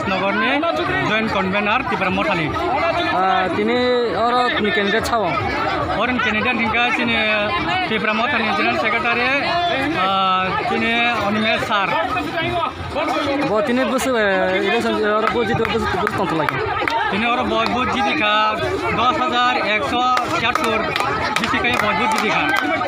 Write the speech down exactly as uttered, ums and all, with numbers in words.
Nogorni joint convener Tipra Mothani. Ah, tini oro ni candidate sao? Oro ni candidate hingka chini Tipra Mothani general secretary, ah, chini Animesh sir. Bo tini busu, eh, election, eh, oro bo jito busu, busu tongtolai. Tini oro bo, bo jiti kha dos hajar ekso chiyattor jiti kha bo, bo jiti kha.